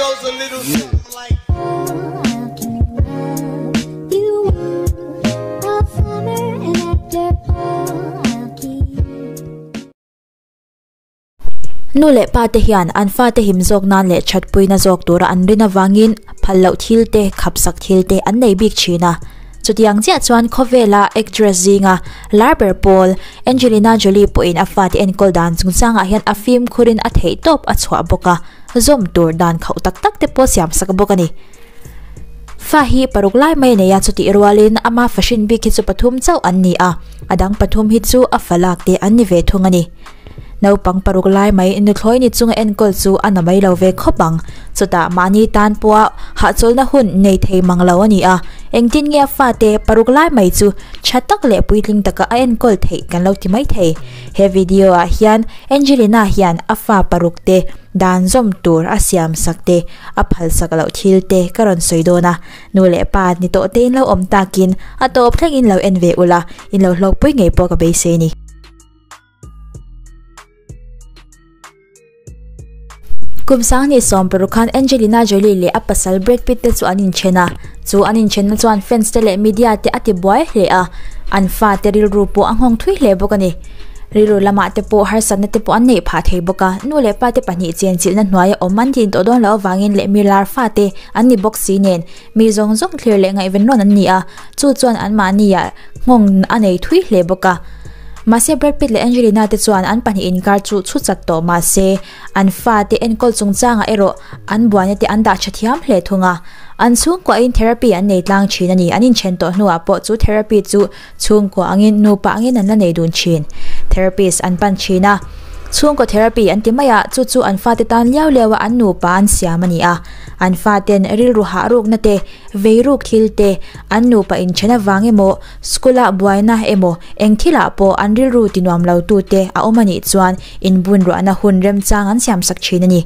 goes a little something like. Nu leh pa te hian an fate him zawk nan leh thatpuina zawk tura an rin avangin phal loh thil te, khapsak thil te an nei bik thin a. Chutiang chiah chuan khawvela actress zinga lar ber pawl Angelina Jolie pawhin a fate enkawl dan chungchangah hian a fimkhurin a theihtawp a chhuah bawk a, zawm tur dan khauh tak tak te pawh siam sak bawk a ni. Fa hi paruk lai mai a nei a, chutih rualin ama fahrin bik hi chu pathum chauh an ni a, a dang pathum hi chu a fa lak te an ni ve thung a ni. Naupang paruk lai mai nuthlawi ni chunga enkawl chu a na mai lo ve khawp ang. Chutah mahni tan pawha hahchawlhna hun nei thei mang lo a ni a, engtin nge a fate paruk lai mai chu tha tak leh puitling taka a enkawl theih kan lo ti mai thei. He video ah hian Angelina hian a fa paruk te dan zawm tur a siam sak te, a phal sak loh thil te ka rawn sawi dawn a. Nu leh pa ni tawh te in lo awm takin a tawp thleng in lo en ve ula, in lo hlawkpui ngei pawh ka beisei a ni. Kum 20 paruk khan Angelina Jolie leh a pasal Brad Pitt te chu an inthen a, chu an inthenna chuan fans te leh media te a ti buai hle a, an fa te rilru pawh a nghawng thui hle bawk a ni. Rilru lamah te pawh harsatna te pawh an neih phah thei bawk a, nu leh pa te pahnih chenchilhna hnuaia awm an din tawh dawn loh avangin leh mi lar fa te an ni bawk si nen mi zawng zawng thlir leh ngaihven rawn an ni a, chu chuan anmahniah nghawng a nei thui hle bawk a. Mahse Brad Pitt leh Angelina te chuan an pahnih inkar chu chhu chat tawh mahse an fate enkawl chungchangah erawh an buaina te an dah tha thiam hle thung a. An chhungkuahin therapy an nei tlang thin a ni. An inthen tawh hnuah pawh chu therapy chu chhungkua angin nupa angin an la nei dun thin. Therapist an pan thin a. Chhungkaw therapy an ti mai a, chu chu an fate tan liau liau a an nupa an siam a ni a. An faten rilru hah rukna te, vei ruk thil te, an nupa inthen avang emaw, School-ah buaina emaw eng thilah pawh an rilru tinuam lo tute a awm a nih chuan inbun ruahna hun remchang an siamsak thin a ni.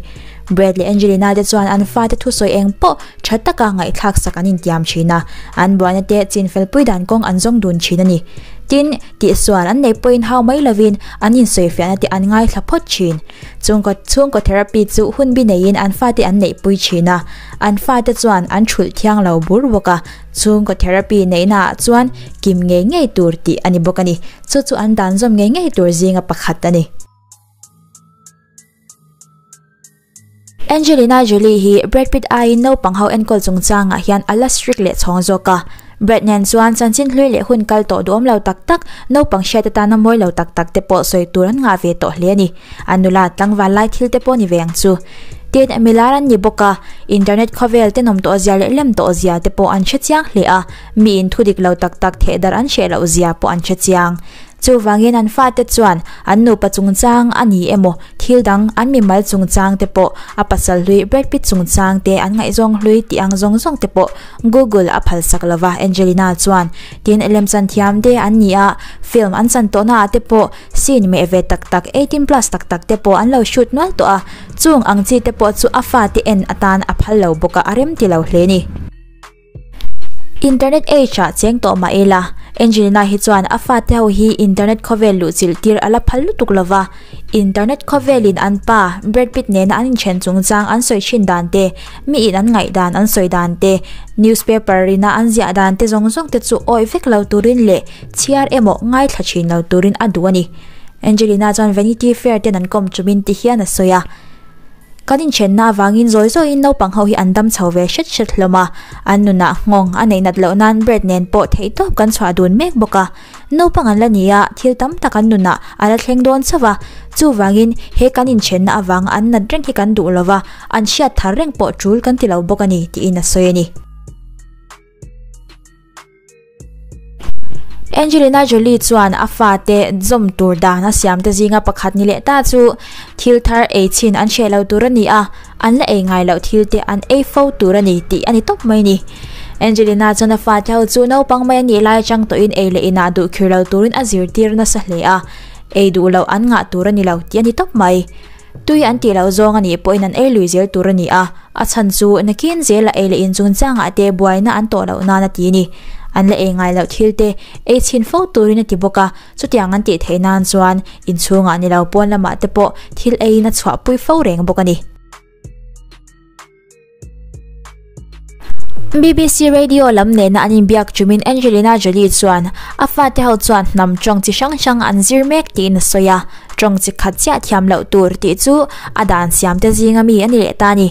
Brad leh Angelina te chuan an fate thusawi eng pawh tha taka ngaihthlaksak an intiam thin a, an buaina te chinfelpui dan kawng an zawng dun thin a ni. Tin, tihsual an nei pawhin hau mai lovin an insawifiahna te an ngaithla phawt thin. Chungkaw chhungkaw therapy chu hun bi neiin an fate an neihpui thin a, an fate chuan an thulh thiang lo bur bawk a. Chhungkaw therapy neihna ah chuan kim ngei ngei tur tih a ni bawk a ni. Chu chu an dan zawm ngei ngei tur zinga pakhat a ni. Angelina Jolie hi Brad Pitt aiin naupang ho enkawl chungchangah hian a la strict leh chhawng zawk a. Brad nen chuan chanchin hlui leh hun kal tawh duhawm lo tak tak, naupang hriat atana mawi lo tak tak te pawh sawi tur an ngah ve tawh hle a ni. A nula tlangval lai thil te pawh ni ve ang chu. Tin, milar an ni bawk a, internet khawvel tenawm tawh zia leh lem tawh zia te pawh an hre chiang hle a, miin thu dik lo tak tak theh darh an hreh loh zia pawh an hre chiang. Chuvangin an fate chuan an nupa chungchang a ni emaw, thil dang an mimal chungchang te pawh, a pasal hlui Brad Pitt chungchang te an ngaihzawng hlui tih ang zawng zawng te pawh Google a phalsak lova Angelina chuan tin lemchan thiam te an ni a, film an chan tawhna ah te pawh Scene meh ve tak tak 18 plus tak tak te pawh an lo shoot nual tawh a, chung ang chi te pawh chu a fate en atan a phal lo bawk a, a rem ti lo hle ni. Internet age ah cheng tawh mah ila, Angelina hi chuan a fate ho hi internet khawvel luh chilh tir a la phal lutuk lova, internet khawvel in an pa Brad Pitt nena an inthen chungchang an sawi thin dan te, mi in an ngaih dan an sawi dan te, newspaper rina an ziah dan te zawng zawng te chu awih vek lo turin leh Chhiar emaw ngaithla thin lo turin a duh a ni. Angelina chuan Vanity Fair ten an kawm chumin ti hian a sawi a. Kan inthenna avangin zawi zawiin naupang ho hi an dam chho ve hret hret hlawm a, an nunah nghawng a neih nat loh nan Brad nen pawh theihtawp kan chhuah dun mek bawk a. Naupang an la ni a, thil tam tak an nunah a la thleng dawn chauh a, chuvangin he kan inthenna avanga an nat reng hi kan duh lo va, an hriat thar reng pawh tul kan ti lo bawk a ni, tiin a sawi a ni. Angelina Jolie chuan a fate zawm tur dan a siamte zinga pakhat ni leh ta chu thil thar ei chhin an hreh lo tur a ni a, an la ei ngai loh thil te an ei fo tur a ni tih a ni tawp mai ni. Angelina chuan a fate ho chu naupang mai a nih lai atang tawhin ei leh inah duh khir lo turin a zirtir nasa hle a, ei duh loh an ngah tur a ni lo tih a ni tawp mai. Tui an tih loh zawng a nih pawhin an ei lui zel tur a ni a, a chhan chu nakin zela ei leh in chungchangah te buaina an tawh loh nan a ti a ni. An la ei ngai loh thil te ei chhin fo turin a ti bawk a, chutiang an tih theih nan chuan inchhungah ni lo pawn lamah te pawh thil eiin a chhuahpui fo reng bawk a ni. BBC Radio lam nena an inbiak chumin Angelina Jolie chuan a fate ho chuan hnam tawng chi hrang hrang an zir mek tiin a sawi a, tawng chi khat chiah thiam loh tur tih chu a dan siam te zinga mi a ni leh ta a ni.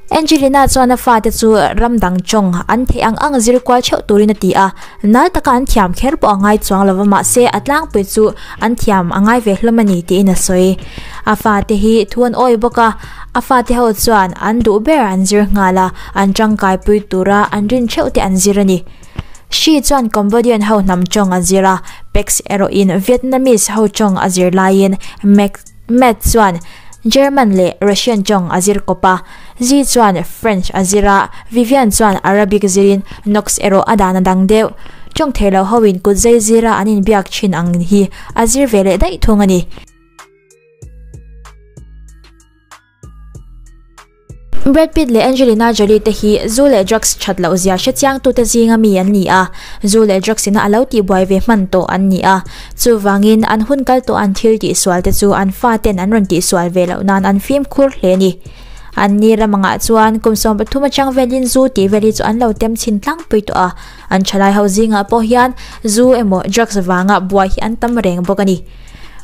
Angelina chuan a fate chu ram dang tawng an theih ang ang zir kual theuh turin a ti a, nal taka an thiam kher pawh a ngai chuang lova mahse a tlangpui chu an thiam a ngai ve hlawm a ni tiin a sawi. A fate hi thu an awi bawk a, a fate ho chuan an duh ber an zir nghal a, an tangkai pui tura an rin theuh te an zir a ni. Xi chuan Cambodian ho hnam tawng a zir a, Pex erawhin Vietnamese ho tawng a zir laiin Matt chuan German leh Russian tawng a zir kawp a, Xi chuan French a zir a, Vivian chuan Arabic zirin Knox erawh a dan a dang deuh. Tawng thei lo hoin kut zai zira an inbiak thin ang hi a zir ve leh daih thung a ni. Brad Pitt leh Angelina Jolie te hi zu leh drugs that loh zia hre chiangtute zinga mi an ni a, zu leh drugs ina a lo tihbuai ve hman tawh an ni a. Chuvangin an hun kal tawh an thil tihsual te chu an faten an rawn tihsual ve loh nan an fimkhur hle a ni. An ni ramangah chuan kum 13 atang velin zu tih vel hi chu an lo tem chhin tlangpui tawh a, an thalai ho zingah pawh hian zu emaw drugs vanga buai hi an tam reng bawk a ni.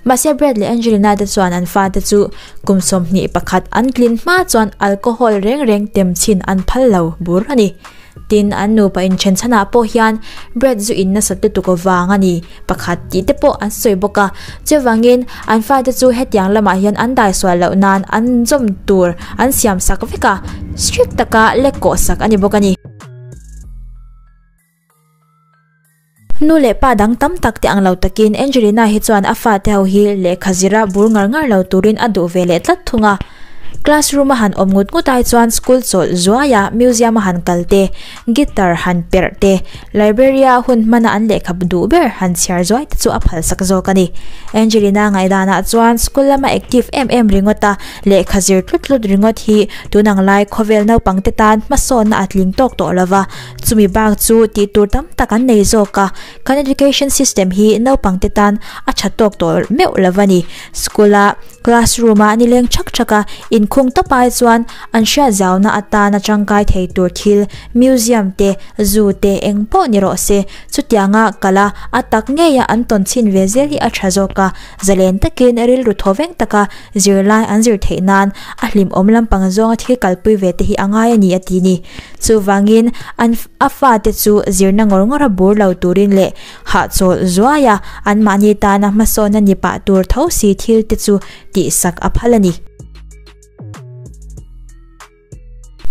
Mahse Brad leh Angelina te chuan an fate chu kum 21 an tlin hma chuan alcohol reng reng tem chhin an phal lo bur a ni. Tin, an nupa inthen chhanah pawh hian Brad zu in nasat lutuk vang a ni pakhat tih te pawh an sawi bawk a. Chuvangin an fate chu hetiang lamah hian an dai sual loh nan an zawm tur an siam sak vek a, strict taka lek kawh sak a ni bawk a ni. Nu leh pa dang tam tak te ang lo takin Angelina hi chuan a fate ho hi lehkha zira bur ngar ngar lo turin a duh ve leh tlat thung a. Classroom a han awm ngut ngut ai chuan school chawlh zuaia museum a han kal te, guitar han perh te, library a hun hmana an lehkha duh ber han chhiar zuai te chu a phalsak zawk a ni. Angelina ngaihdanah chuan school lama active em em ringawt a lehkha zir tlut tlut ringawt hi tunang lai khawvel naupang te tan hmasawnna a tling tawk tawh lova. Chumi bak chu tih tur tam tak an nei zawk a, kan education system hi naupang te tan a tha tawk tawh meuh lo a ni. School a classroom a nileng thak thak a inkhung tawp ai chuan an hriat zauna atana tangkai thei tur thil museum te zoo te eng pawh ni rawh se. Chutianga kal a a tak ngei a an tawn chhin ve zel hi a tha zawk a, zalen takin rilru thaw veng taka zirlai an zir theih nan a hlimawm lampang zawnga thil kalpui ve te hi a ngai a ni a ti ni. Chuvangin an a fate chu zirna ngawr ngawr a bur lo turin leh hahchawl zuai a anmahni tana hmasawn a ni pah tur tho si thil te chu tihsak a phal a ni.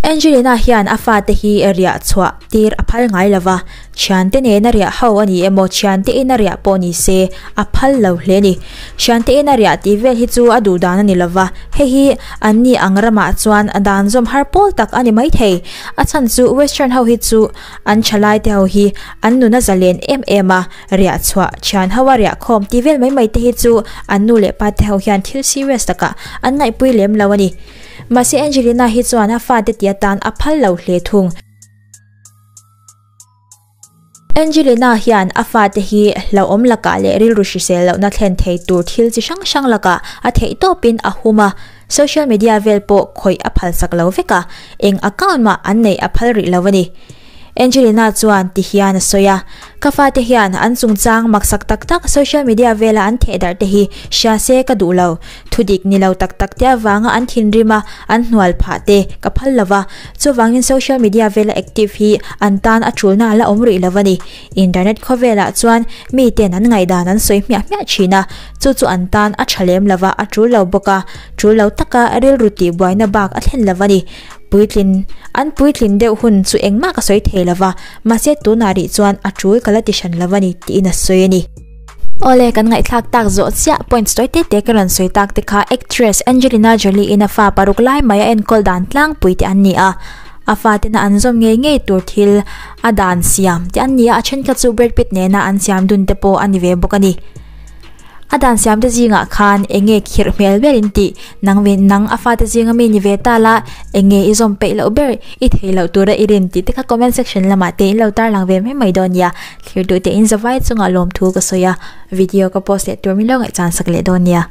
Angelina hian a fate hi riah chhuah tir a phal ngai lova, thiante nena riah ho a ni emaw thiante ina riah pawh ni se a phal lo hle a ni. Thiante ina riah tih vel hi chu a duh dan a ni lova, hei hi an ni ang ramah chuan a dan zawm har pawl tak a ni mai thei. A chhan chu western ho hi chu an thalai te ho hi an nuna zalen em em a, riah chhuah thian ho a riah khawm tih vel mai mai te hi chu an nu leh pa te ho hian thil serious takah an ngaihpui lem lo a ni. Mahse Angelina hi chuan a fate ti atan a phal lo hle thung. Angelina hian a fate hi hlauhawm lakah leh rilru hrisel lohna thlen thei tur thil chi hrang hrang lakah a theih tawpin a hum a, social media vel pawh khawih a phalsak lo vek a, eng account mah an neih a phal rih lo a ni. Angelina chuan ti hian a sawi a, Ka fate hian an chungchang maksak tak tak social media vela an theh darh te hi hria se ka duh lo. Thudik ni lo tak tak te avanga an thinrim a, an hnual phah te ka phal lo va. Chuvangin social media vela active hi an tan a tulna a la awm rih lo a ni. Internet khawvelah chuan miten an ngaihdan an sawi hmiah hmiah thin a, chu chu an tan a tha lem lo va, a tul lo bawk a, tul lo taka rilru tihbuaina bak a thlen lo a ni. Puitlin, An puitlin deuh hun chu engmah ka sawi thei lo va, mahse tunah rih chuan a tul ka la ti hran lo a ni tiin a sawi a ni. Awle, kan ngaihthlak tak zawh chiah points tawi te te ka rawn sawi tak te kha actress Angelina Jolie in a fa paruk lai mai a enkawl dan tlangpui te an ni a, a fa tena an zawm ngei ngei tur thil a dan siam te an ni a, a thenkhat chu Brad Pitt nena an siam dun te pawh a ni ve bawk a ni. A dan siam te zingah khan eng nge khirh hmel ber in tih? Nang ve nang a fate zinga mi ni ve ta la, eng nge i zawm peih loh ber, i thei loh tura i rin tih te kha comment section lamah te in lo tarlang ve mai mai dawn nia. Thlir duh te in zavai chungah lawmthu ka sawi a, video ka post leh tur min lo ngaihchan sak leh dawn nia.